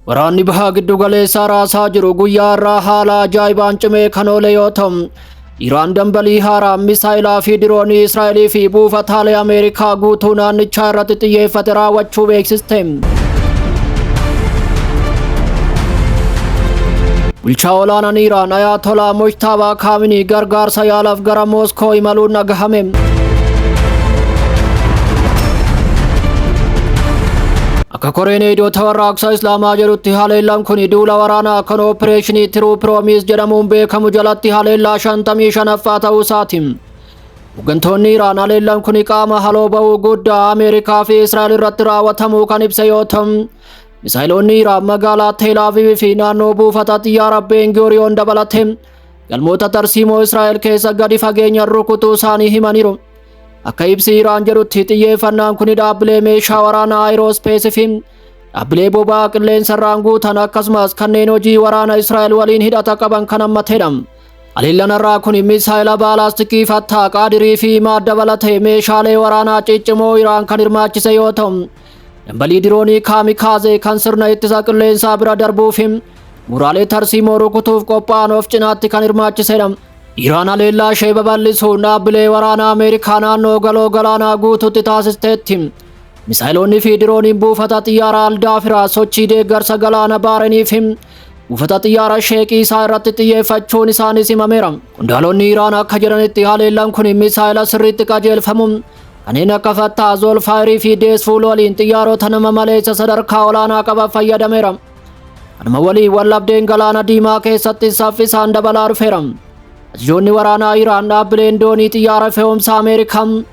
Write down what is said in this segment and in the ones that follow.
Waraanni baha giddu galeessaa raasaa jiru guyyaa irraa haala ajaa'ibaan cimee kan oole yoo ta'u, Iraan dambalii haaraa misaayilaa fi diroonii Israa'elii fi buufataalee Ameerikaa guutuu naannichaa irratti xiyyeeffate raawwachuu beeksiste. Bulchaa olaanaan Iraan Ayatollah Mojtaabaa Kaaminii gargaarsa yaalaaf gara Mooskoo imaluun dhagahame. Akka koreen eegdota warraaqsa Islaamaa jedhutti haleellaan kun duula waraanaa kan opereeshinii Tiruu Piroomiis jedhamuun beekamu jalatti haleellaa 55ffaa ta'uu isaati. Hooggantoonni Iraan haleellaan kun qaama haloo ba'uu guddaa Ameerikaa fi Israa'el irratti raawwatamuu kan ibsa yoo ta'u, misaayiloonni Iraan magaalaa Tel Aviv fi naannoo buufata xiyyaara Ben Gurion dabalatee galmoota tarsiimoo Israa'el keessa gadi fageenyaan rukutuu isaanii himaniiru. Akka ibsi Iraan jedhutti xiyyeeffannaan kun dhaabbilee meeshaa waraanaa aerospace fi dhaabbilee boba'aa qilleensarraan guutan akkasumas kanneen hojii waraana Israa'el waliin hidhata qaban kan hammatedha. Haleellaan irraa kun misaayila baalaastikii Fattaa Qaadirii fi Imaad dabalatee meeshaalee waraanaa ciccimoo Iraan kan hirmaachise yoo ta'u, dambalii diroonii kaamikaazee kan sirna ittisa qilleensaa bira darbuu fi muraalee tarsiimoo rukutuuf qophaa'an of cinaatti kan hirmaachisedha. Iraan haleellaa ishee babal'isuun dhaabbilee waraanaa Ameerikaa naannoo galoo galaanaa guutuutti taasisteetti. Misaayiloonni fi dirooniin buufata xiyyaara Aldaafiraa sochii deeggarsa galaana Baareenii fi buufata xiyyaara Sheeqii isaa irratti xiyyeeffachuun isaanis himameera. Qondaalonni Iraan akka jedhanitti haleellaan kun misaayila sirriitti qajeelfamu kanneen akka Fattaa, Zolfaayirii fi Deesfuul waliin xiyyaarota nama maleessa sadarkaa olaanaa qaban fayyadameera. Kanuma waliin wallabdeen galaana diimaa keessatti saffisaan dabalaa dhufeera. Ajajoonni waraanaa Iraan dhaabbileen doonii xiyyaara fe'umsa Ameerikaa kan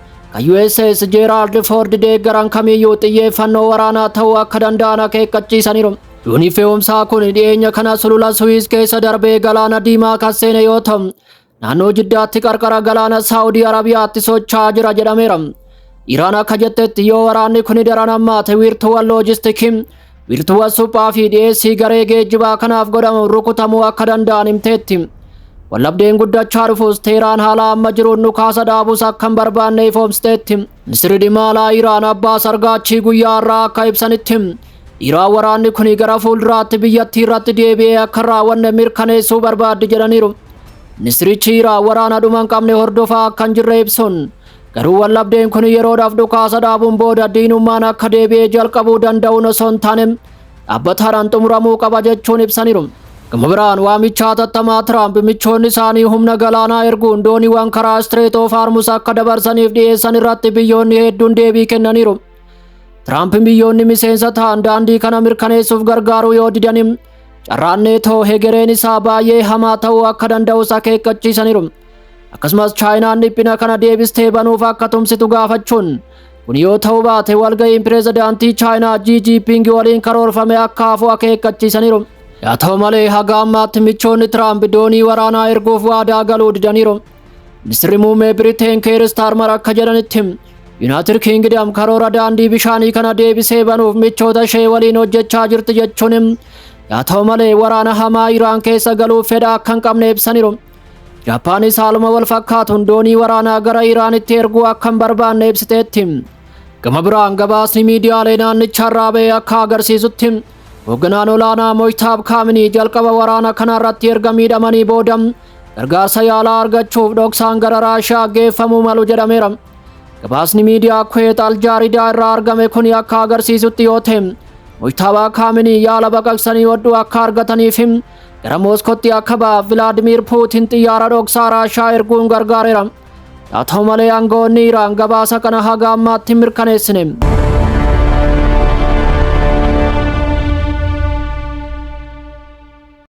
USS Gerald Ford deeggaran kamiyyuu xiyyeeffannoo waraanaa ta'uu akka danda'an akeekkachiisaniiru. Doonii fe'umsaa kun dhiyeenya kana sulula Suwiis keessa darbee galaana diimaa kan seene yoo ta'u, naannoo Jiddaatti qarqara galaana Saawudii Arabiyaatti socho'aa jira jedhameera. Iraan akka jettetti yoo waraanni kun daran hammaate wiirtuuwwan loojistikii, wiirtuuwwan suphaa fi dhiyeessii garee geejjibaa kanaaf godhamu rukutamuu akka danda'an himteetti. Wallabdeen guddachaa dhufus Teeraan haala amma jiruun dhukaasa dhaabus akka hin barbaanne ifoomsiteetti. Ministirri dhimma alaa Iraan Abbaas Argaachii guyyaa har'aa akka ibsanitti Iraan waraanni kun gara fuulduraatti biyyattii irratti deebi'ee akka hin raawwanne mirkaneessuu barbaaddi jedhaniiru. Ministirichi Iraan waraana dhuma hin qabne hordofaa akka hin jirre ibsuun garuu wallabdeen kun yeroodhaaf dhukaasa dhaabuun booda diinummaan akka deebi'ee jalqabuu danda'uun osoo hin taane dhaabbataadhaan xumuramuu qaba jechuun ibsaniiru. Gama biraan waamicha hatattamaa Tiraamp michoonni isaanii humna galaanaa erguun dooniiwwan karaa Strait of Hormuz akka dabarsaniif dhiyeessan irratti biyyoonni hedduun deebii kennaniiru. Tiraamp biyyoonni miseensa ta'an daandii kana mirkaneessuuf gargaaruu yoo didan carraan neetoo hegereen isaa baay'ee hamaa ta'uu akka danda'us akeekkachiisaniiru. Akkasumas Chaayinaan dhiphina kana deebistee banuuf akka tumsitu gaafachuun kun yoo ta'uu baate walga'iin pireezidaantii Chaayinaa Xi Jinping waliin karoorfame akka hafu akeekkachiisaniiru. Haa ta'u malee haga ammaatti michoonni Tiraamp doonii waraanaa erguuf waadaa galuu didaniiru. Ministirri muummee Biriteen Keir Starmer akka jedhanitti Yuunaayitid Kiingidam karoora daandii bishaanii kana deebisee banuuf michoota ishee waliin hojjechaa jirti jechuun haa ta'u malee waraana hamaa Iraan keessa galuuf fedha akka hin qabne ibsaniiru. Jaappaanis haaluma wal fakkaatuun doonii waraanaa gara Iraanitti erguu akka hin barbaanne ibsiteetti. Gama biraan gabaasni miidiyaalee naannicharraa ba'e akka agarsiisutti hoogganaan olaanaa Mojtaab Kaaminii jalqaba waraana kanarratti erga miidhamanii booda gargaarsa yaalaa argachuuf dhoksaan gara Raashiyaa geeffamuu malu jedhameera. Gabaasni miidiyaa Kuweet Aljaaridaa irraa argame kun akka agarsiisutti yoo ta'e Mojtaabaa Kaaminii yaala baqaqsanii hodhuu akka argataniif gara Mooskootti akka ba'aaf Vilaadimiir Puutin xiyyaara dhoksaa Raashiyaa erguun gargaareera. Haa ta'u malee aangawoonni Iraan gabaasa kana haga ammaatti hin mirkaneessine.